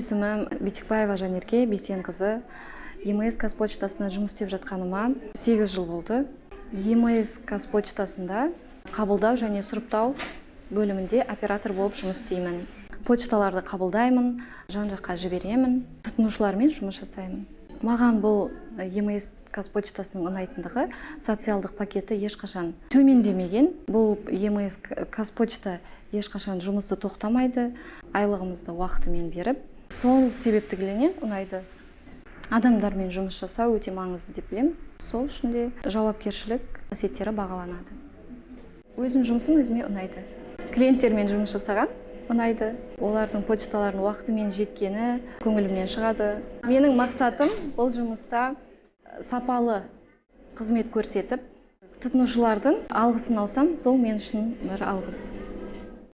Есімім Битекбаева Жанерке Бейсенқызы. ЕМС Қазпочтасында жұмыс істеп жатқаныма 8 жыл болды. ЕМС Қазпочтасында қабылдау және сұрыптау бөлімінде оператор болып жұмыс істеймін. Почталарды қабылдаймын, жан жаққа жіберемін, тұтынушылармен жұмыс жасаймын. Маған бұл ЕМС Қазпочтасының ұнайтындығы: социалдық пакеті ешқашан төмендемеген. Бұл ЕМС Қазпочта ешқашан жұмысы тоқтамайды, айлығымызды уақытымен беріп, сол себептігінен ұнайды. Адамдармен жұмыс жасау өте маңызды деп білемін, сол үшін де жауапкершілік қасиеттері бағаланады. Өзім жұмысым өзіме ұнайды, клиенттермен жұмыс жасаған ұнайды, олардың почталарын уақытымен жеткені көңілімнен шығады. Менің мақсатым бұл жұмыста сапалы қызмет көрсетіп, тұтынушылардың алғысын алсам, сол мен үшін бір алғыс.